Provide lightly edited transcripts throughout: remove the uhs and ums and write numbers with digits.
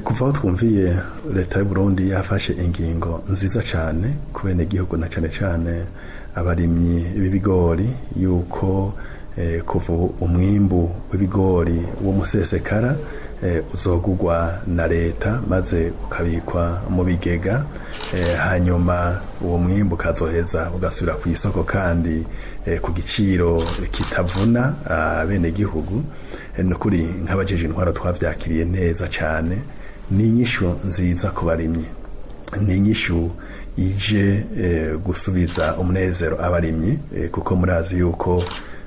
Kuva aho twumviye leta y'u Burundi yafashe ingingo nziza cyane ku benegihugu na cyane cyane abarimyi b'ibigori, yuko kuva ubu umwimbu w'ibigori w'umusesekara uzogurwa na leta maze ukabikwa mu bigega, hanyuma uwo mwimbu ukazoheza ugasubira ku isoko kandi ku giciro kitavuna abenegihugu. Ni ukuri nk'abajeje intwaro twavyakiriye neza cyane. Ni inyishu nziza ku barimyi, ni inyishu ije gusubiza umunezero abarimyi, kuko murazi yuko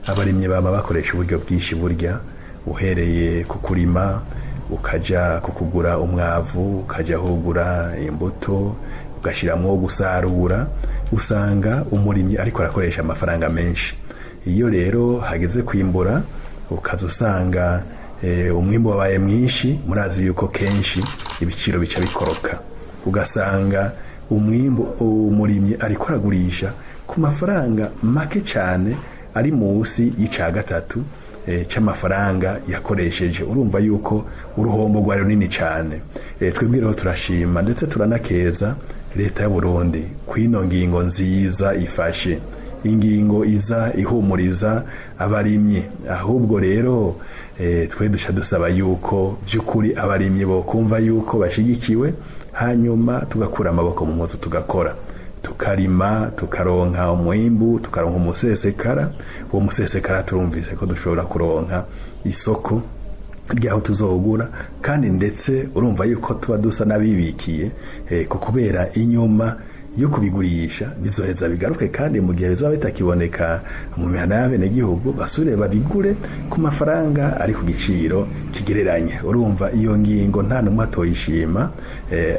abarimyi bama bakoresha uburyo bwinshi. Burya uhereye ku kurima, ukaja ku kugura umwavu, ukaja kugura imbuto, ugashiramwo gusarura, usanga umurimyi ariko arakoresha amafaranga menshi. Iyo rero hageze kwimbura, ukaza usanga umwimbu wabaye mwinshi, murazi yuko kenshi ibiciro bica bikoroka, ugasanga umwimbu umurimyi ariko aragurisha ku mafaranga make cyane, ari munsi y'ica gatatu c'amafaranga yakoresheje. Urumva yuko uruhombo rwari runini cyane. Twebwe rero turashima ndetse turanakeza leta y'u Burundi kw'ino ngingo nziza ifashe, ingingo iza ihumuriza abarimyi. Ahubwo rero twe duca dusaba yuko by'ukuri abarimyi bo kumva yuko bashigikiwe, hanyuma tugakura amaboko mu mpuzu, tugakora, tukarima, tukaronka umwimbu, tukaronka umusesekara. Uwo musesekara turumvise ko dushobora kuronka isoko ryaho tuzogura, kandi ndetse urumva yuko tuba dusa n'abibikiye, ku kubera inyuma yo kubigurisha bizoheza bigaruke, kandi mu gihe bizaba bitakiboneka mu mihana y'abenegihugu, basubire babigure ku mafaranga ari ku giciro kigereranye. Urumva iyo ngingo nta n'umwe atoyishima,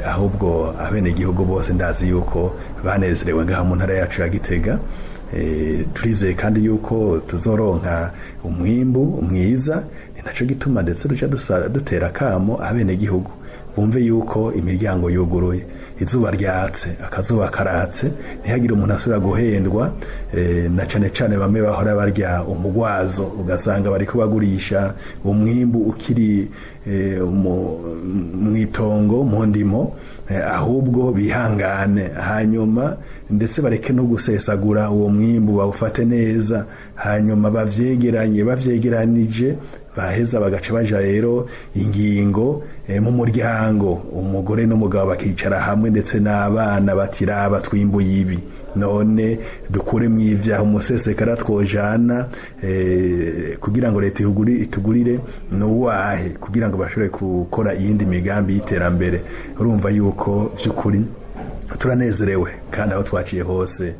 ahubwo abenegihugu bose ndazi yuko banezerewe ngaha mu ntara yacu ya Gitega. Turizeye kandi yuko tuzoronka umwimbu mwiza. Ni naco gituma ndetse duca dutera akamo abenegihugu bumve yuko imiryango yuguruye, izuba ryatse, akazuba karatse, ntihagire umuntu asubira guhendwa, na cane cane bamwe bahora barya umugwazo, ugasanga bariko bagurisha umwimbu ukiri mw'itongo, mu ndimo. Ahubwo bihangane, hanyuma ndetse bareke no gusesagura uwo mwimbu, bawufate neza, hanyuma bavyegeranye. Bavyegeranije, baheza bagaca baja rero ingingo mu muryango, umugore n'umugabo bakicara hamwe ndetse n'abana, batiraba twimbuye ibi, none dukure mu ivyaha umusesekara twojana kugira ngo leta itugurire nuwahe, kugira ngo bashobore gukora iyindi migambi y'iterambere. Urumva yuko vy'ukuri turanezerewe, kandi aho twaciye hose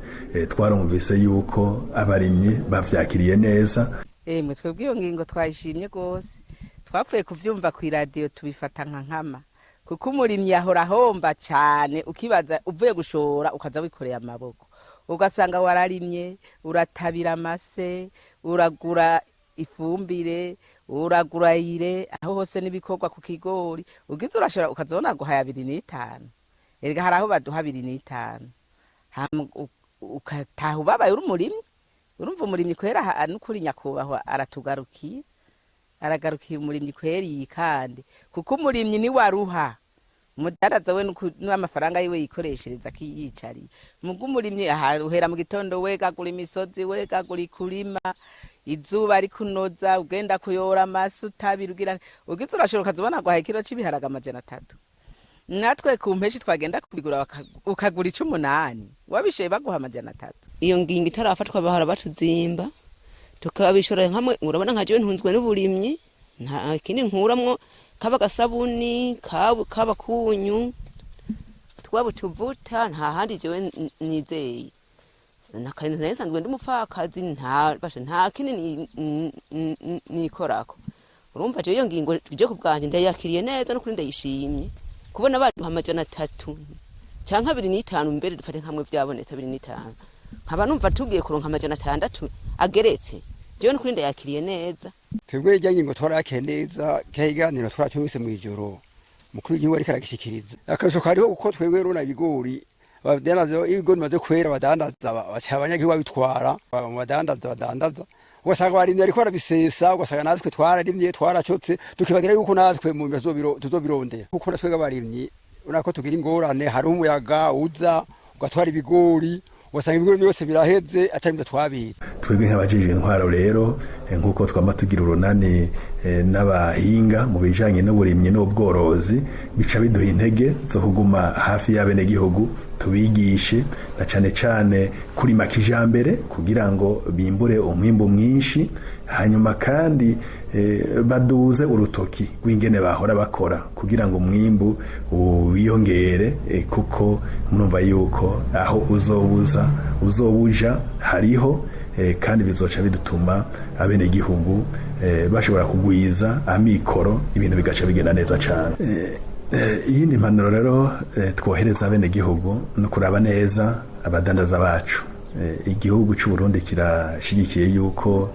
twarumvise yuko abarimyi bavyakiriye neza. Emwe, twebwe iyo ngingo twayishimye rwose. Twapfuye kuvyumva ku iradiyo, tubifata nka nkama, kuko umurimyi ahora ahomba cyane. Ukibaza uvuye gushora, ukaza wikoreye amaboko, ugasanga wararimye, uratabira amase, uragura ifumbire, uragura ire, aho hose n'ibikorwa ku kigori. Ugize urashora, ukazabona guhaya 2.5. Erega hari aho baduha 2.5, hama ukataha ubabaye uri umurimyi. Urumva umurimyi kwera n'ukuri nyakubahwa aratugarukiye, aragarukiye umurimyi kwera iyi, kandi kuko umurimyi ni waruha, umudandaza we n'amafaranga yiwe yikoreshereza akiyicariye. Muga umurimyi aha uhera mu gitondo wegagura imisozi, wegagura ikurima, izuba rikunoza, ugenda kuyora amase, utabira, ugira ugize urashora, ukazibona guhaha ikiro c'ibiharage 300. Natwe ku mpeshi twagenda kubigura, ukagura 800, wabishoye baguha 300. Iyo ngingo itarafatwa bahora batuzimba, tukabishora nkamwe. Urabona nka jewe ntunzwe n'uburimyi, nta kindi nkuramwo, kaba gasabuni, kaba kunyu, twaba utuvuta, nta handi jewe nizeye. Nakare nari nsanzwe ndi umupfakazi, nta basha, nta kindi nikorako. Urumva jewe iyo ngingo je ku bwanje ndayakiriye neza, n'ukuri ndayishimye kubona baduha 300 canke 2.5. Mbere dufate nkamwe vyabonetse 2.5, nkaba numva tugiye kuronka 600 ageretse. Jewe n'ukuri ndayakiriye neza. Twebwe irya ngingo twarakeye neza. Kya kiganiro twaracumvise mw'ijoro, umukuru w'igihugu ariko aragishikiriza. Akarusho kariho kuko twebwe runa ibigori abadandaza, iyo ibigori bimaze kwera, abadandaza baca abanyagihugu babitwara mu badandaza, badandaza. Ugasanga abarimyi bariko barabisesa, ugasanga natwe twararimye twaracotse, tukibagira yuko natwe mu nyuma tuzobirondera, kuko natwe abarimyi urabona ko tugira ingorane. Hari umuyaga uza ugatwara ibigori, ugasanga ibigori byose biraheze atari byo twabitse. Twebwe nk'abajejwe intwaro rero, nk'uko twama tugira urunani n'abahinga mu bijanye n'uburimyi n'ubworozi, bica biduha intege zo kuguma hafi y'abenegihugu, tubigishe na cane cane kurima kijambere kugira ngo bimbure umwimbu mwinshi, hanyuma kandi baduze urutoki rw'ingene bahora bakora kugira ngo umwimbu wiyongere, kuko murumva yuko aho uzobuza uzobuja hariho, kandi bizoca bidutuma abenegihugu bashobora kugwiza amikoro, ibintu bigaca bigenda neza cane. Iyindi mpanuro rero twohereza abenegihugu no kuraba neza abadandaza bacu. Igihugu c'u Burundi kirashigikiye yuko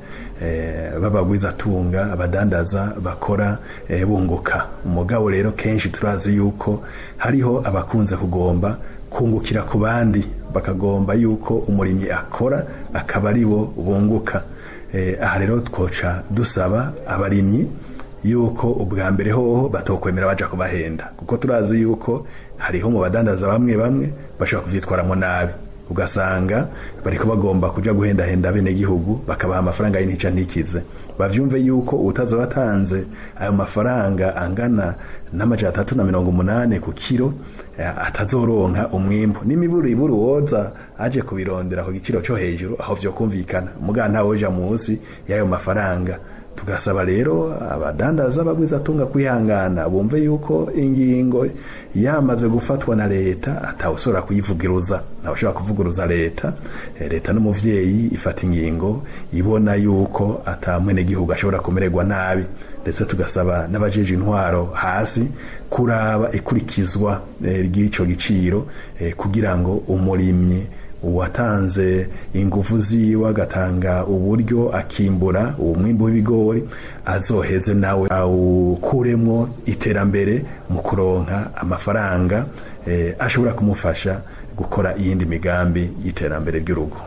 babagwizatunga, abadandaza bakora bunguka. Umugabo rero kenshi turazi yuko hariho abakunze kugomba kungukira ku bandi, bakagomba yuko umurimyi akora akaba ari bo bunguka. Aha rero twoca dusaba abarimyi yuko ubwa mbere hoho batokwemera baja kubahenda, kuko turazi yuko hariho mu badandaza bamwe bamwe bashobora kuvyitwaramo nabi, ugasanga bariko bagomba kuja guhendahenda abenegihugu, bakabaha amafaranga y'intica ntikize. Bavyumve yuko utazoba atanze ayo mafaranga angana n'380 ku kiro atazoronka umwimbu n'imiburiburu. Woza aje kubirondera ku giciro co hejuru, aho vyokumvikana, muga ntawoja munsi y'ayo mafaranga. Tugasaba rero abadandaza bagwizatunga kwihangana, bumve yuko ingingo yamaze gufatwa na leta atawushobora kuyivuguruza, ntawushobora kuvuguruza leta. Leta n'umuvyeyi, ifata ingingo ibona yuko ata mwenegihugu ashobora kumererwa nabi. Ndetse tugasaba n'abajeje intwaro hasi kuraba ikurikizwa ry'ico giciro, kugira ngo umurimyi uwatanze ingufu ziwe, agatanga uburyo, akimbura uwo mwimbu w'ibigori, azoheze nawe awukuremwo iterambere mu kuronka amafaranga ashobora kumufasha gukora iyindi migambi y'iterambere ry'urugo.